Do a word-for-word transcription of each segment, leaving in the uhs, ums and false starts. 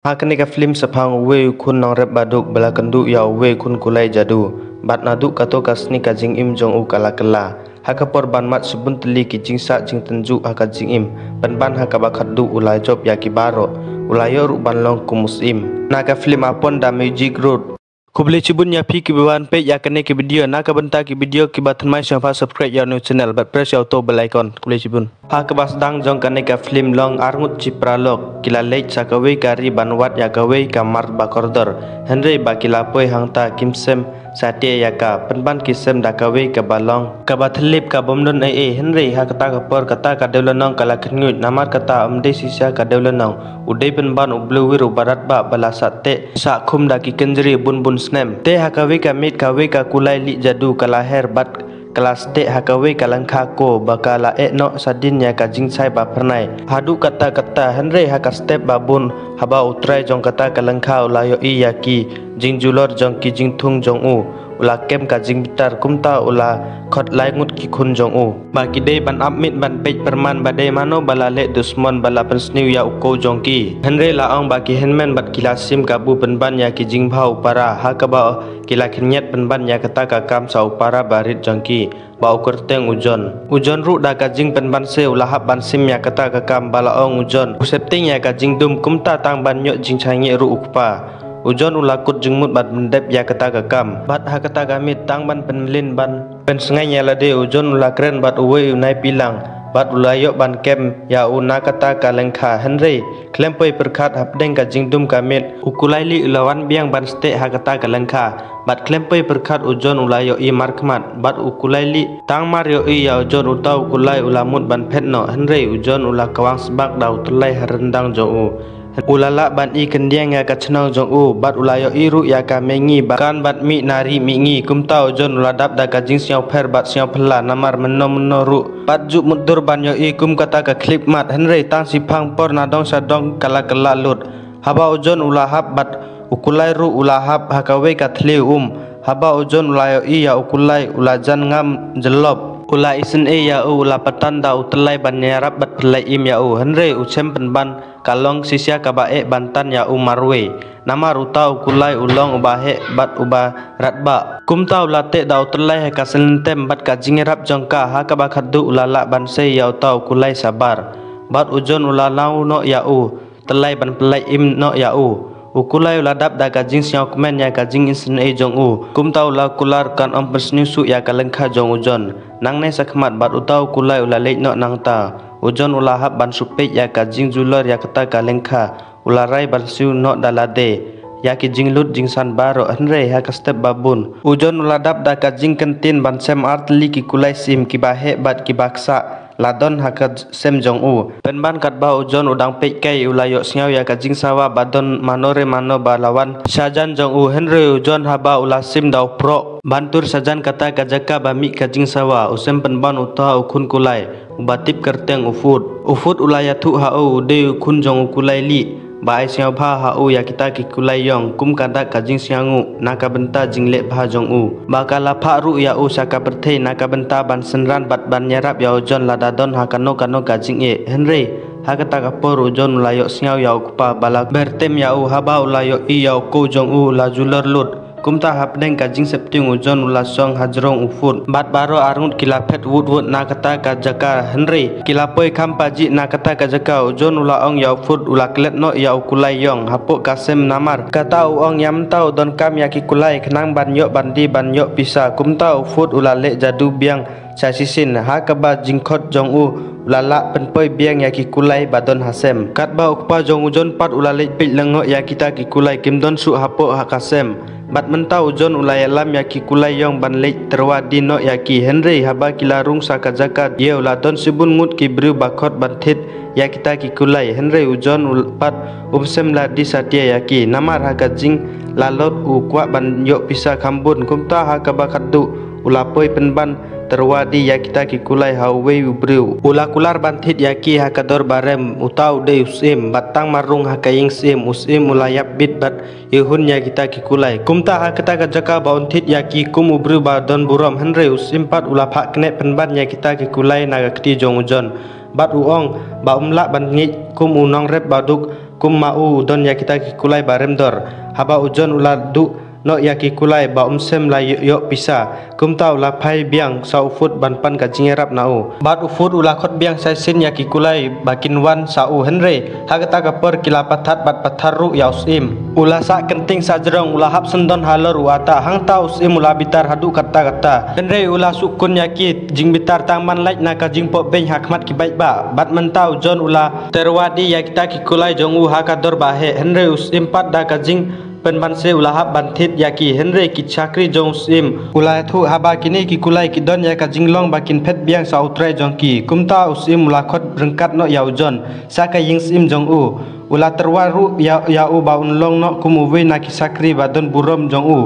Ha kane ka film shaphang uwei u khun nongrep baduk ba la kynduh ïa uwei u khun kulai jadu. Bad naduh kato ka sngi ka jingim jong u ka la kylla. Ha ka por ban mad shibun tylli ki jingsah jingtynjuh ha ka jingim. Pynban ha kaba khatduh u la jop ïa ki baroh. U la ïoh ruh ban long kum u syiem. Na ka film Apon da Music Road. Khublei shibun ïa phi kiba wan peit ïa kane ka video, na ka bynta ki video kiba thymmai sngewbha subscribe ïa u new channel bad press ïa uto bell icon. Khublei shibun. Ha kaba sdang jong kane ka film long arngut shi paralok ki la leit sha kawei ka ri ban wad ïa kawei ka mar ba kordor. Hynrei ba ki la poi hangta kim sem satia ïa ka, pynban ki sem da kawei kaba long kaba thlip ka bym don ei ei. Hynrei ha kata ka por kata ka dewlynnong ka la khynñiuh, namar kata ym dei shisha ka dewlynnong. U dei pynban u bluewir uba radbah ba la sah teh sah khum da ki kynjri bun bun snem. Te ha kawei ka miet kawei ka kulai lieh jadu ka la her bad ka la steh ha kawei ka lyngkha ko ba ka la eh noh shadien ïa ka jingshai ba phyrnai. Haduh katta katta, hynrei ha ka step ba bun haba u trai jong kata ka lyngkha u la ïohi ïa ki jingjulor jong ki jingthung jong u, u la kem ka jingbitar, kumta u la khot lai ngut ki khun jong u ba ki dei ban ap miet ban peit pyrman ba dei mano ba la leh dusmon ba la pynsniew ïa u ko jong ki. Hynrei la ong ba ki hynmen bad ki la shim kabu pynban ïa ki jingbha u para, ha kaba ki la khynñiat pynban ïa kata ka kam sha u para barit jong ki ba u kyrteng u John. U John ruh da ka jingpynban se u la hap ban shim ïa kata ka kam ba la ong u John u sheptieng ïa ka jingdum, kumta tang ban ïoh jingshaniah ruh u kpa. U John u la kut jingmut bad pyndep ïa kata ka kam. Bad ha kata ka miet tang ban pynmlien ban pynsngew ïa lade, u John u la kren bad uwei u nai pilang bad u la ïoh ban kem ïa u na kata ka lyngkha. Hynrei khlem poi pyrkhat hapdeng ka jingdum ka miet, u kulai lieh u la wan biang ban steh ha kata ka lyngkha. Bad khlem poi pyrkhat u John u la ïohi markhmat bad u kulai lieh tang mar ïohi ïa u John uta u kulai u la mut ban phet noh. Hynrei u John u la kwang sbak da u tyllai ha ryndang jong u. U la lah ban i khyndiang ïa ka chnong jong u bad u la ïohi ruh ïa ka mihngi ba kan bad mih na ri mihngi. Kumta u John u la dap da ka jingsngewpher bad sngewphylla namar mynno mynno ruh pat ju mutdur ban ïohi kum kata ka khyllipmat. Hynrei tang shiphang por na dong sha dong ka la kylla lut. Haba u John u la hap bad u kulai ruh u la hap ha kawei ka thliew um. Haba u John u la ïohi ïa u kulai u la jan ngam jyllop. U la isynei ïa u, u la pyntan da u tyllai ban ïarap bad pynlait im ïa u. Hynrei u shem pynban ka long shisha kaba eh ban tan ïa u marwei. Namar uta u kulai u long uba heh bad uba radbah. Kumta u la teh da u tyllai ha ka syllintem bad ka jingïarap jong ka, ha kaba khatduh u la lah ban sei ïa uta u kulai shabar. Bad u John u la naw noh ïa u tyllai ban pynlait im noh ïa u. U kulai u la dap da ka jingsngewkmen ïa ka jingisynei jong u. Kumta u la kular kan ym pynsniew shuh ïa ka lyngkha jong u John. Nangne shakhmat bad uta u kulai u la leit noh nangta. U John u la hap ban shu peit ïa ka jingjulor ïa kata ka lyngkha. U la rai ban siew noh da lade ïa ki jinglut jingsan baroh, hynrei ha ka step ba bun u John u la dap da ka jingkyntien ban shem artylli ki kulai syiem kiba heh bad kiba ksah la don ha ka sem jong u. Pynban katba u John u dang peit kai u la ïohsngew ïa ka jingsawa ba don mano re mano ba la wan shajan jong u. Hynrei u John haba u la shim da u proh ban tur shajan kata ka jaka ba mih ka jingsawa, u shem pynban uta u khun kulai uba tip kyrteng u Fut. U Fut u la ïathuh ha u u dei u khun jong u kulai lieh ba ai sngewbha ha u ïa kita ki kulai ïong kum ka dak ka jingsngewnguh na ka bynta jingleh bha jong u. Ba ka la phah ruh ïa u sha ka pyrthei na ka bynta ban synran bad ban ïarap ïa u John lada don ha kano kano ka jingeh. Hynrei ha kata ka por u John u la ïohsngew ïa u kpa ba la ber tem ïa u haba u la ïohi ïa u ko jong u u la julor lut. Kumta hapdeng ka jingsheptieng u John u la shong hajrong u Fut bad baroh arngut ki la phet wut wut na kata ka jaka, hynrei ki la poi kham pajih na kata ka jaka. U John u la ong ïa u Fut u la klet noh ïa u kulai ïong hapoh ka sem namar kata u ong ïa mynta u donkam ïa ki kulai khnang ban ïoh ban die ban ïoh pisa. Kumta u Fut u la leh jadu biang sha shisien ha kaba jingkhot jong u u la lah pynpoi biang ïa ki kulai ba don ha sem. Katba u kpa jong u John pat u la leit peit lyngngoh ïa kita ki kulai kim don shuh hapoh ha ka sem. Bad mynta u John u la ïalam ïa ki kulai ïong ban leit tyrwa die noh ïa ki, hynrei haba ki la rung sha ka jaka ïa u la don shibun ngut ki briew ba khot ban thied ïa kita ki kulai. Hynrei u John u pat um shem la die satia ïa ki namar ha ka jinglalot u kwah ban ïoh pisa kham bun. Kumta ha kaba khatduh u la poi pynban tyrwa die ïa kita ki kulai ha uwei u briew. U la kular ban thied ïa ki ha ka dor ba rem, uta u dei u syiem bad tang mar rung ha ka ïing syiem u syiem u la ïap bit bad ïehun ïa kita ki kulai. Kumta ha kata ka jaka ba un thied ïa ki kum u briew ba don burom, hynrei u syiem pat u la phah kyneh pynban ïa kita ki kulai na ka kti jong u John. Bad u ong ba um lah ban ngeit kum u nongrep baduk kum ma u u don ïa kita ki kulai ba remdor. Haba u John u la duh noh ïa ki kulai ba um shym la ïoh, ïoh pisa, kumta u la phai biang sha u Food ban pan ka jingïarap na u. Bad u Food u la khot biang sa shisien ïa ki kulai ba kin wan sha u, hynrei ha kata ka por ki la pathar bad pathar ruh ïa u Syiem. U la sah kynting sha jrong, u la hap syndon halor u ata, hangta u Syiem u la bitar haduh katta katta. Hynrei u la shu khun ïa ki jingbitar tang ban lait na ka jingpoh beiñ ha khmat ki paidbah. Bad mynta u John u la tyrwa dih ïa kita ki kulai jong u ha ka dor ba heh, hynrei u Syiem pat da ka jingpynban se u la hap ban thied ïa ki, hynrei ki shakri jong u Syiem u la ïathuh, haba kine ki kulai ki don ïa ka jinglong ba kin phet biang sha u trai jong ki, kumta u Syiem u la khot ryngkat noh ïa u John sha ka ïing Syiem jong u. U la tyrwa ruh ïa, ïa u ba un long noh kum uwei na ki shakri ba don burom jong u.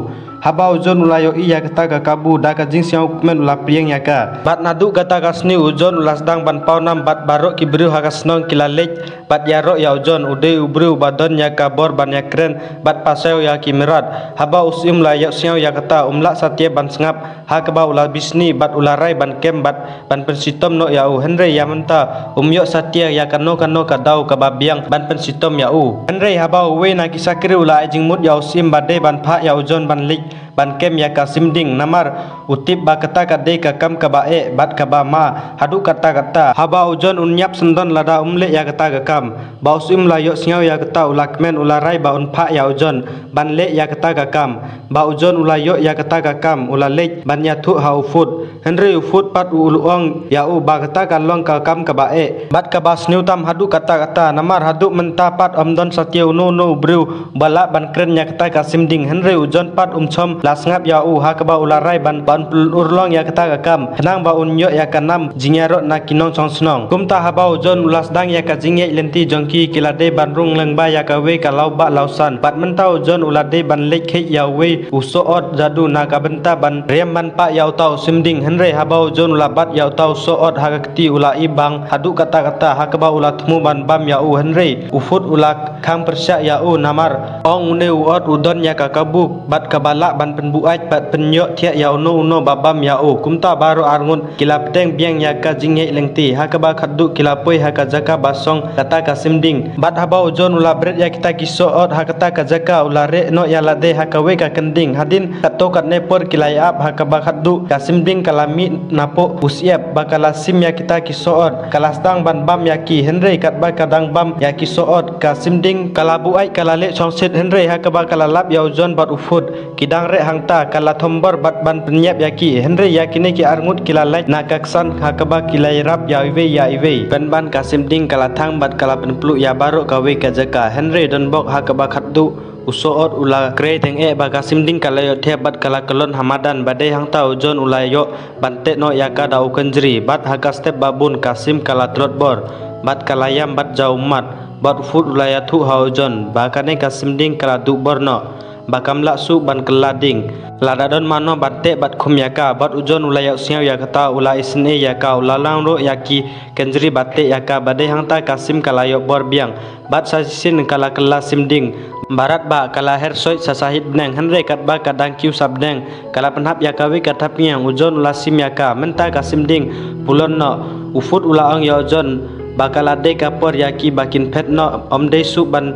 Haba u John u la ïohi ïa kata ka kabu, da ka jingsngewkmen u la pdiang ïa ka. Bad naduh kata ka sngi u John u la sdang ban paw nam bad baroh ki briew ha ka shnong ki la leit bad ïaroh ïa u John, u dei u briew ba don ïa ka bor ban ïakren bad pasaïaw ïa ki mrad. Haba u Syiem u la ïohsngew ïa kata, um lah satia ban sngap, ha kaba u la bishni bad u la rai ban kem bad ban pynshitom noh ïa u, hynrei ïa mynta um ïoh satia ïa kano kano ka daw kaba biang ban pynshitom ïa u. Hynrei haba uwei na ki shakri u la ai jingmut ïa u Syiem ba dei ban phah ïa u John ban leit ban kem ïa ka Simding, namar u tip ba kata ka dei ka kam kaba eh bad kaba ma haduh katta katta. Haba u John un ïap syndon lada um leh ïa kata ka kam. Ba u Syiem u la ïohsngew ïa kata u la kmen, u la rai ba un phah ïa u John ban leh ïa kata ka kam. Ba u John u la ïoh ïa kata ka kam u la leit ban ïathuh ha u Food. Hynrei u Food pat u la ong ïa u ba kata ka long ka kam kaba eh bad kaba sniew tam haduh katta katta, namar haduh mynta pat ym don satia uno uno u briew ba lah ban kren ïa kata ka Simding. Hynrei u John pat um shym la sngap ïa u, ha kaba u la rai ban, ban pynurlong ïa kata ka kam khnang ba un ïoh ïa ka nam jingïaroh na ki nongshong shnong. Kumta haba u John u la sdang ïa ka jingïaid lynti jong ki, ki la dei ban rung lyngba ïa kawei ka lawbah lawsan. Bad mynta u John u la dei ban leit kheit ïa uwei u soh ot jadu na ka bynta ban riam ban pah ïa uta u Simding. Hynrei haba u John u la bat ïa uta u soh ot ha ka kti, u la ibang haduh katta katta, ha kaba u la thmu ban bam ïa u, hynrei u Food u la khang pyrshah ïa u, namar ong une u ot u don ïa ka kabu bad kaba lah ban pynbuaid bad pynïohthiah ïa uno uno ba bam ïa u. Kumta baroh arngut ki la pteng biang ïa ka jingïaid lynti, ha kaba khatduh ki la poi ha ka jaka ba shong kata ka Simding. Bad haba u John u la bret ïa kita ki soh ot ha kata ka jaka, u la reh noh ïa lade ha kawei ka kynding. Hadien katto katne por ki la ïa ap, ha kaba khatduh ka Simding ka la mih napoh u shyiap ba ka la shim ïa kita ki soh ot, ka la sdang ban bam ïa ki. Hynrei katba ka dang bam ïa ki soh ot, ka Simding ka la buaid, ka la leh shongshit, hynrei ha kaba ka la lap ïa u John bad u Food ki dang reh hangta, ka la thombor bad ban pynïap ïa ki. Hynrei ïa kine ki arngut ki la lait na ka ksan, ha kaba ki la ïarap ïa iwei ïa iwei. Pynban ka Simding ka la thang bad ka la pynpluh ïa baroh kawei ka jaka. Hynrei donbok ha kaba khatduh u soh ot u la krei teng eh ba ka Simding ka la ïohthiah bad ka la kyllon ha madan. Ba dei hangta u John u la ïoh ban teh noh ïa ka da u kynjri. Bad ha ka step ba bun ka Sim ka la tlot bor bad ka la ïam bad jaw ummat. Bad u Food u la ïathuh ha u John ba kane ka Simding ka la duh bor noh, ba kam lah shuh ban kylla ding. Lada don mano ban teh bad khum ïa ka. Bad u John u la ïohsngew ïa kata, u la isynei ïa ka, u la lang ruh ïa ki kynjri ba teh ïa ka. Ba dei hangta ka Sim ka la ïoh bor biang. Bad sa shisien ka la kylla Simding. Barat ba ka la her soit sha sahit bneng, hynrei katba ka dang kiew sha bneng, ka la pynhap ïa kawei ka thapniang. U John u la shim ïa ka. Mynta ka Simding pulon noh. U Food u la ong ïa u John ba ka la dei ka por ïa ki ba kin phet noh, ym dei shuh ban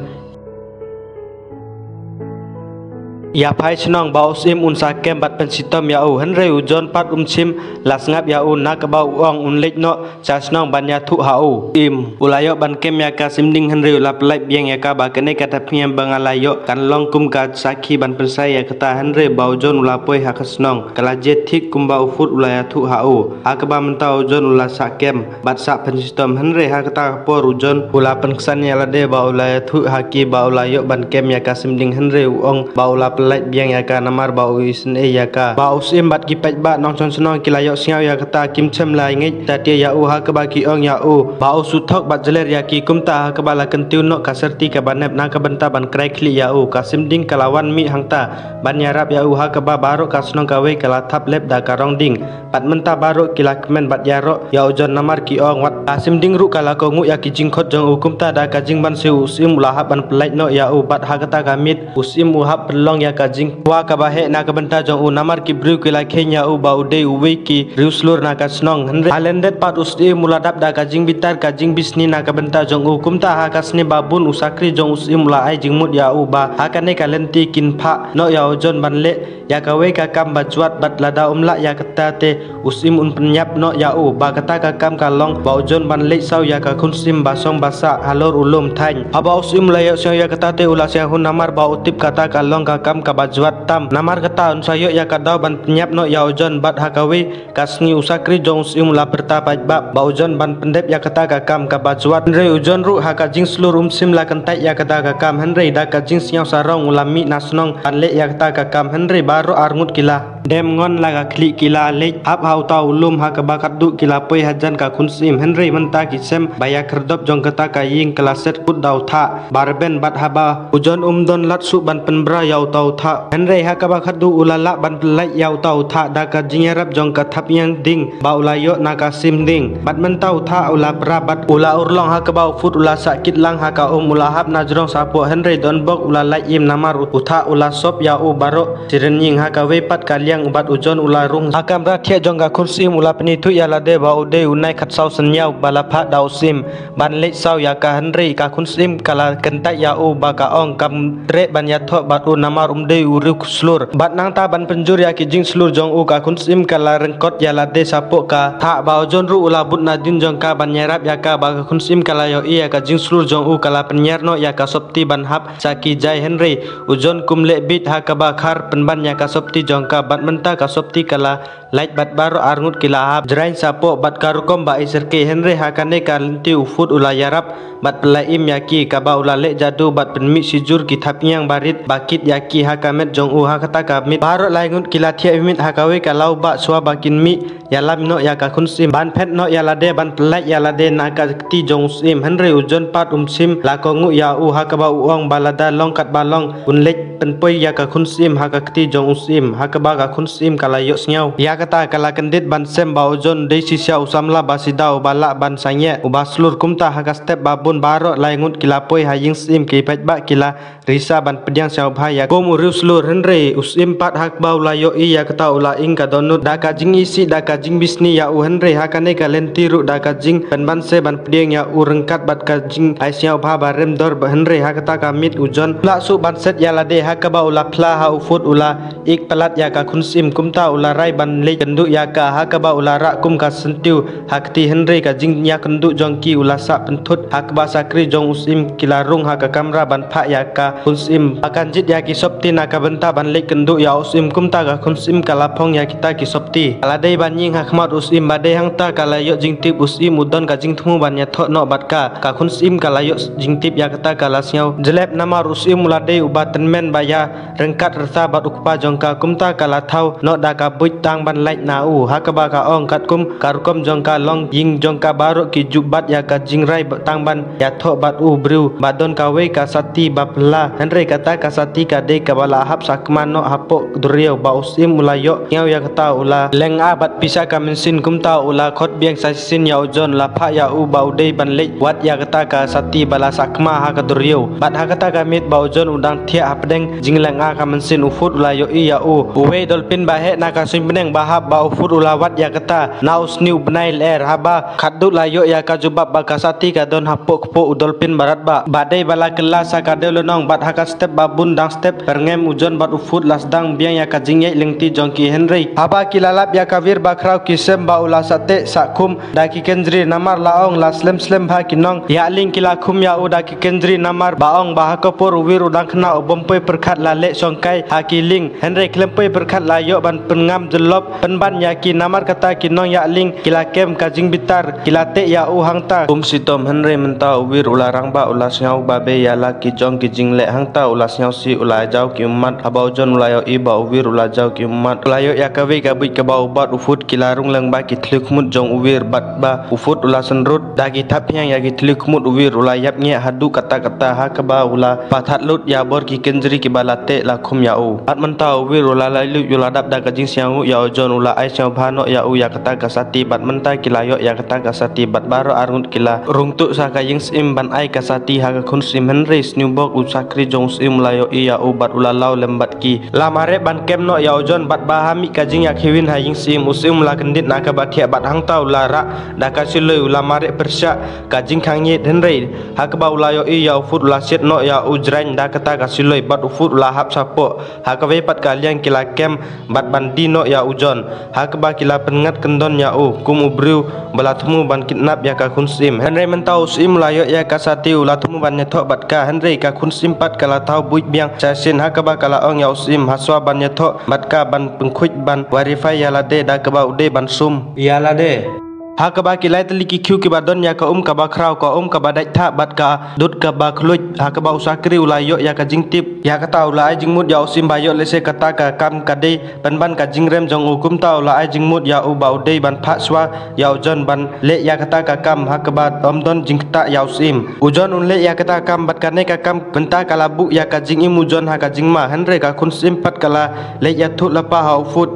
ïa phai shnong ba u Syiem un sa kem bad pynshitom ïa u. Hynrei u John pat um shym la sngap ïa u, na kaba u ong un leit noh sha shnong ban ïathuh ha u Syiem. U la ïoh ban kem ïa ka Simding, hynrei u la pyllait biang ïa ka ba kane ka thapniang ba nga la ïoh kan long kum ka sakhi ban pynshai ïa kata. Hynrei ba u John u la poi ha ka shnong, ka la jied thik kumba u Food u la ïathuh ha u. Ha kaba mynta u John u la sah kem bad sah pynshitom, hynrei ha kata ka por u John u la pynksan ïa lade ba u la ïathuh ha ki ba u la ïoh ban kem ïa ka Simding, hynrei u ong ba u la pyllait biang ïa ka namar ba u isynei ïa ka. Ba u Syiem bad ki paidbah nongshong shnong ki la ïohsngew ïa kata, kim shym la ngeit satia ïa u, ha kaba ki ong ïa u ba u shu thok bad jler ïa ki. Kumta ha kaba la kyntiew noh ka syrti kaba nep na ka bynta ban krai khlieh ïa u, ka Simding ka la wan mih hangta ban ïarap ïa u, ha kaba baroh ka shnong kawei ka la thap lep da ka rong ding. Bad mynta baroh ki la kmen bad ïaroh ïa u John namar ki ong wat ka Simding ruh ka la kohnguh ïa ki jingkhot jong u. Kumta da ka jingban siew u Syiem u la hap ban pyllait noh ïa u. Bad ha kata ka miet u Syiem u hap pynlong ka jingkwah kaba heh na ka bynta jong u, namar ki briew ki la kheiñ ïa u ba u dei uwei ki riewslur na ka shnong. Hynrei ha lyndet pat u syiem u la dap da ka jingbitar ka jingbishni na ka bynta jong u. Kumta ha ka sngi ba bun u shakri jong u syiem u la ai jingmut ïa u ba ha kane ka lynti kin phah noh ïa u John ban leh ïa kawei ka kam ba jwat, bad lada um lah ïa kata te u syiem un pynïap noh ïa u. Ba kata ka kam ka long ba u John ban leit saw ïa ka khun syiem ba shong ba sah halor u lum thaiñ. Haba u syiem u la ïohsngew ïa kata te u la sngewhun namar ba u tip kata ka long ka kam kaba jwat tam. Namar kata un sa ïoh ïa ka daw ban pynïap noh ïa u John. Bad ha kawei ka sngi u shakri jong u syiem u la pyrta paidbah ba u John ban pyndep ïa kata ka kam kaba jwat. Hynrei u John ruh ha ka jingshlur um shym la kyntait ïa kata ka kam, hynrei da ka jingsngew sarong u la mih na shnong ban leh ïa kata ka kam. Hynrei baroh arngut ki la dem ngon la ka khlieh, ki la leit hap ha uta u lum ha kaba khatduh ki la poi hajan ka khun syiem. Hynrei mynta ki sem ba ïa khyrdop jong kata ka ïing ka la set kut da u thah ba rben. Bad haba u John um don lad shuh ban pynbra ïa uta u thah, hynrei ha kaba khatduh u la lah ban pyllait ïa uta u thah da ka jingïarap jong ka thapïang ding ba u la ïoh na ka sim ding. Bad mynta u thah u la pra bad u la urlong ha kaba u phut u la sah kit lang ha ka um. U la hap na jrong shapoh, hynrei donbok u la lait im namar u thah u la sop ïa u baroh shi rynïeng. Ha kawei pat ka liang bad u John u la rung ha kamra thiah jong ka khun syiem, u la pynithuh ïa lade ba u dei u nai khatsaw synñiaw ba la phah da u syiem ban leit saw ïa ka. Hynrei ka khun syiem ka la kyntait ïa u ba ka ong kam treh ban ïathoh bad u namar um dei u riewslur. Bad nangta ban pynjur ïa ki jingshlur jong u, ka khun syiem ka la ryngkot ïa lade shapoh ka thah. Ba u John ruh u la bud nadien jong ka ban ïarap ïa ka. Ba ka khun syiem ka la ïohi ïa ka jingshlur jong u ka la pynïar noh ïa ka sopti ban hap sha ki jai, hynrei u John kum leh bit ha kaba khar pynban ïa ka sopti jong ka. Bad mynta ka sopti ka la lait bad baroh arngut ki la hap jraiñ shapoh bad ka rukom ba i syrkei. Hynrei ha kane ka lynti u phut u la ïarap bad pyllait im ïa ki, kaba u la leh jadu bad pynmih shijur ki thapïang barit ba kit ïa ki ha ka met jong u. Ha kata ka miet baroh laingut ki la thiah miet ha kawei ka law ba shuwa ba kin mih ïalam noh ïa ka khun syiem ban phet noh ïa lade ban pyllait ïa lade na ka kti jong u syiem. Hynrei u John pat um shym la kohnguh ïa u ha kaba u ong ba lada long katba long un leit pynpoi ïa ka khun syiem ha ka kti jong u syiem. Ha kaba ka khun syiem ka la ïohsngew ïa kata ka la kyndit ban shem ba u John dei shisha u samla ba sida uba lah ban sangeh uba shlur. Kumta ha ka step ba bun baroh laingut ki la poi ha ïing syiem, ki paidbah ki la risa ban pdiang sngewbha ïa kum u riewslur. Hynrei u syiem pat ha kaba u la ïohi ïa kata u la ing ka dohnud da ka jingisih da ka jingbishni ïa u. Hynrei ha kane ka lynti ruh da ka jingpynban se ban pdiang ïa u ryngkat bad ka jingai sngewbha ba rem dor. Hynrei ha kata ka miet u John la shu ban set ïa lade ha kaba u la phla ha u phut u la ik palat ïa ka khun syiem. Kumta u la rai ban leit kynduh ïa ka ha kaba u la rah kum ka syntiew ha kti. Hynrei ka jingïakynduh jong ki u la sah pynthut ha kaba shakri jong u syiem ki la rung ha ka kamra ban phah ïa ka khun syiem. Ba kan jied ïa ki sopti na ka bynta ban leit kynduh ïa u syiem. Kumta ka khun syiem ka la phong ïa kita ki sopti, ka la dei ban ïeng ha khmat u syiem. Ba dei hangta ka la ïoh jingtip u syiem u don ka jingthmu ban ïathoh noh bad ka, ka khun syiem ka la ïoh jingtip ïa kata ka la sngew jlep namar u syiem u la dei uba tymmen ba ïa ryngkat rta bad u kpa jong ka. Kumta ka la thaw noh da ka buit tang ban lait na u ha kaba ka ong katkum ka rukom jong ka long ïing jong ka baroh ki ju bat ïa ka jingrai tang ban ïathoh bad u briew ba don kawei ka sati ba phylla. Hynrei kata ka sati ka dei kaba la hap sakma noh hapoh duriaw. Ba u syiem u la ïohsngew ïa kata u la lynga bad pisa ka mynsiem. Kumta u la khot biang sa shisien ïa u John, la phah ïa u ba u dei ban leit wad ïa kata ka sati ba la sakma ha ka duriaw. Bad ha kata ka miet ba u John u dang thiah hapdeng jinglynga ka mynsiem u phut u la ïohi ïa u uwei dolphin ba heh na ka suiñ bneng ba hap. Ba u phut u la wad ïa kata na u sniew bnai lyer. Haba khatduh la ïoh ïa ka jubab ba ka sati ka don hapoh kpoh u dolphin barat ba, ba dei ba la kylla sa ka dewlynnong. Bad ha ka step ba bun dang step pyrngem u John bad u phut la sdang biang ïa ka jingïaid lynti jong ki. Hynrei haba ki la lap ïa ka wir ba khraw ki sem ba u la sah teh sah khum da ki kynjri namar la ong la slem slem bha ki nongïaling ki la khum ïa u da ki kynjri namar ba ong ba ha ka por u wir u dang khynnah u bym poi pyrkhat la leh shongkai ha ki lieng. Hynrei khlem poi pyrkhat la ïoh ban pynngam jyllop pynban ïa ki. Namar kata ki nongïaling ki la kem ka jingbitar ki la teh ïa u hangta kum shitom. Hynrei mynta u wir u la rangbah u la sngew babe ïa la ki jong ki jingleh hangta u la sngewsih u la jaw ki ummat. Haba u John u la ïohi ba u wir u la jaw ki ummat u la ïoh ïa kawei ka buit kaba u bat u phut ki la rung lang ba ki thliew khmut jong u wir bad ba u phut u la synrut da ki thaphiang ïa ki thliew khmut u wir u la ïap ngeh haduh katta katta ha kaba u la pathad lut ïa bor ki kynjri kiba la teh la khum ïa u. Bad mynta u wir u la lai luid u la dap da ka jingsngewnguh ïa u John. u la ai sngewbha noh ïa u ïa kata ka sati, bad mynta ki la ïoh ïa kata ka sati, bad baroh arngut ki la rung tuh sha ka ïing syiem ban ai ka sati ha ka khun syiem. Hynrei sniewbok u shakri jong u syiem u la ïohi ïa u bad u la law lem bad ki. La mareh ban kem noh ïa u John bad ba ha mih ka jingïakhiwin ha ïing syiem, u syiem u la kyndit na kaba thiah bad hangta u la rah da ka suloi, u la mareh pyrshah ka jingkhang ïit. Hynrei ha kaba u la ïohi ïa u Fut u la siat noh ïa u jraiñ da kata ka suloi bad u Fut u la hap shapoh. Ha kawei pat ka liang ki la kem bad ban die noh ïa u John, ha kaba ki la pynngat kyndon ïa u kum u briew ba la thmu ban kidnap ïa ka khun syiem. Hynrei mynta u syiem u la ïoh ïa ka sati, u la thmu ban ïathoh bad ka, hynrei ka khun syiem pat ka la thaw buit biang sha sien, ha kaba ka la ong ïa u syiem ha shuwa ban ïathoh bad ka ban pynkhuid ban verify ïa lade da kaba u dei ban sum ïa lade. Ha kaba ki lai tylli ki khiew kiba don ïa ka um kaba khraw, ka um kaba dait thah bad ka dud kaba khluit, ha kaba u shakri u la ïoh ïa ka jingtip ïa kata u la ai jingmut ïa u syiem ba ïoh lehse kata ka kam ka dei pynban ka jingrem jong u. Kumta u la ai jingmut ïa u ba u dei ban phah shuwa ïa u John ban leh ïa kata ka kam, ha kaba ym don jingktah ïa u syiem. U John un leh ïa kata ka kam bad kane ka kam mynta ka la buh ïa ka jingim u John ha ka jingma. Hynrei ka khun syiem pat ka la leit ïathuh lypa ha u Fut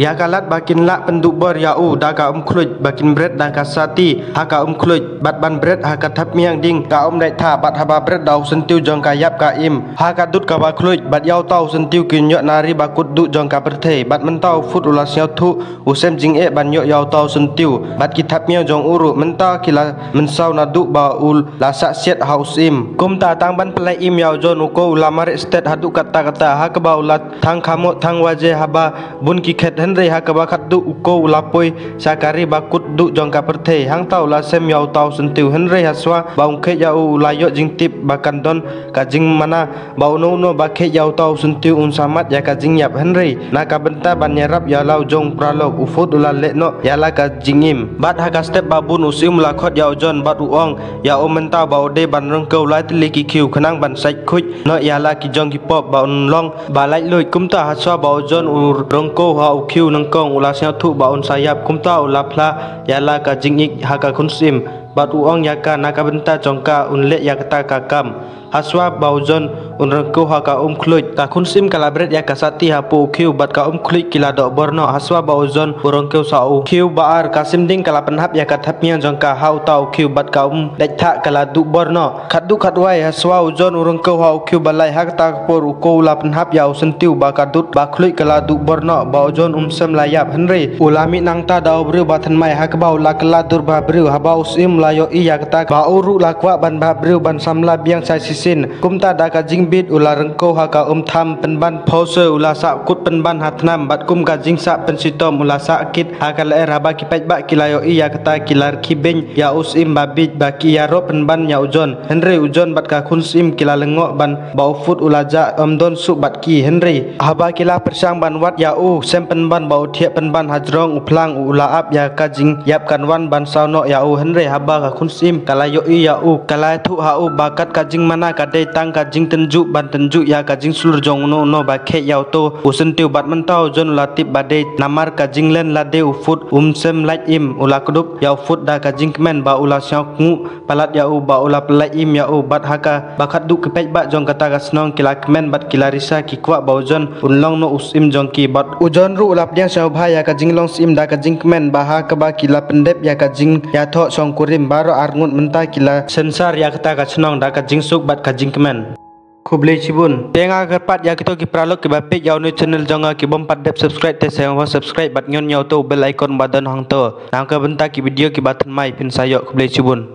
ïa ka lad ba kin lah pynduh bor ïa u da ka um khluit, ba kin bret da ka sati ha ka um khluit bad ban bret ha ka thapniang ding ka um dait thah, bad haba bret da u syntiew jong ka ïap ka im ha ka dud kaba khluit, bad ïa uta u syntiew kin ïoh na ri ba kut duh jong ka pyrthei. Bad mynta u Fut u la sngewthuh u sem jingeh ban ïoh ïa uta u syntiew bad ki thapniang jong u ruh. Mynta ki la mynsaw naduh ba u la sah siat ha u syiem. Kumta tang ban pynlait im ïa u John, u ko u la mareh stet haduh katta katta, ha kaba u la thang khamoh thang waje haba bun ki khet. Hynrei ha kaba khatduh u ko u la poi sha ka ri ba kut duh jong ka pyrthei. Hangta u la sem ïa uta u syntiew, hynrei ha shuwa ba un kheit ïa u, u la ïoh jingtip ba kan don ka jingmana ba uno uno ba kheit ïa uta u syntiew un samat ïa ka jingïap. Hynrei na ka bynta ban ïarap ïa la u jong u paralok, u Fut u la leh noh ïa la ka jingim. Bad ha ka step ba bun u syiem u la khot ïa u John bad u ong ïa u mynta ba u dei ban ryngkew lai tylli ki khiew khnang ban sait khuid noh ïa la ki jong ki pop ba un long ba laitluid. Kumta ha shuwa ba u John u ryngkew ha u khiew nyngkong, u la sngewthuh ba un sa ïap. Kumta u la phla ïa la ka jingïeit ha ka khun syiem bad u ong ïa ka na ka bynta jong ka un leh ïa kata ka kam. Ha shuwa ba u John un ryngkew ha ka um khluit, ka khun syiem ka la bret ïa ka sati hapoh u khiew bad ka um khluit ki la doh bor noh. Ha shuwa ba u John u ryngkew sha u khiew ba ar, ka shim ding ka la pynhap ïa ka thapniang jong ka ha uta u khiew bad ka um dait thah ka la duh bor noh. Khatduh khatwai ha shuwa u John u ryngkew ha u khiew ba lai, ha kata ka por u ko u la pynhap ïa u syntiew ba ka dud ba khluit ka la duh bor noh, ba u John um shym la ïap. Hynrei u la mih nangta da u briew ba thymmai, ha kaba u la kylla dur ba briew. Haba u syiem u la ïohi ïa kata ba u ruh la kwah ban ba briew ban samla biang sa shisien. Kumta da ka jingbit u la ryngkew ha ka um tham pynban phew seh, u la sah kut pynban ha thnam, bad kum ka jingsah pynshitom u la sah kit ha ka lyer. Haba ki paidbah ki la ïohi ïa kata ki la rkhie beiñ ïa u syiem ba bieit ba ki ïaroh pynban ïa u John. Hynrei u John bad ka khun syiem ki la lyngngoh ban ba u Fut u la jah ym don shuh bad ki. Hynrei haba ki la pyrshang ban wad ïa u, sem pynban ba u thiah pynban ha jrong u phlang, u la ap ïa ka jingïap kan wan ban saw noh ïa u. Hynrei haba ka khun syiem ka la ïohi ïa u, ka la ïathuh ha u ba kat ka jingmana ka dei tang ka jingtynjuh ban tynjuh ïa ka jingshlur jong uno uno ba kheit ïa uto u syntiew. Bad mynta u John u la tip ba dei namar ka jinglen lade u Fut um shym lait im. U la kdup ïa u Fut da ka jingkmen ba u la sngewkynguh palat ïa u ba u la pynlait im ïa u. Bad ha kaba khatduh ki paidbah jong kata ka shnong ki la kmen bad ki la risa, ki kwah ba u John un long noh u syiem jong ki. Bad u John ruh u la pdiang sngewbha ïa ka jinglong syiem da ka jingkmen, ba ha kaba ki la pyndep ïa ka jingïathoh shongkurim, baroh arngut mynta ki la synshar ïa kata ka shnong da ka jingsuk bad ka jingkmen. Khublei shibun. Te nga kyrpad ïa kito ki paralok kiba peit ïa une u channel jong nga ki bym pat dep subscribe, te sngewbha subscribe bad ñion ïa uto u bell icon ba don hangto, na ka bynta ki video kiba thymmai phin sa ïoh. Khublei shibun.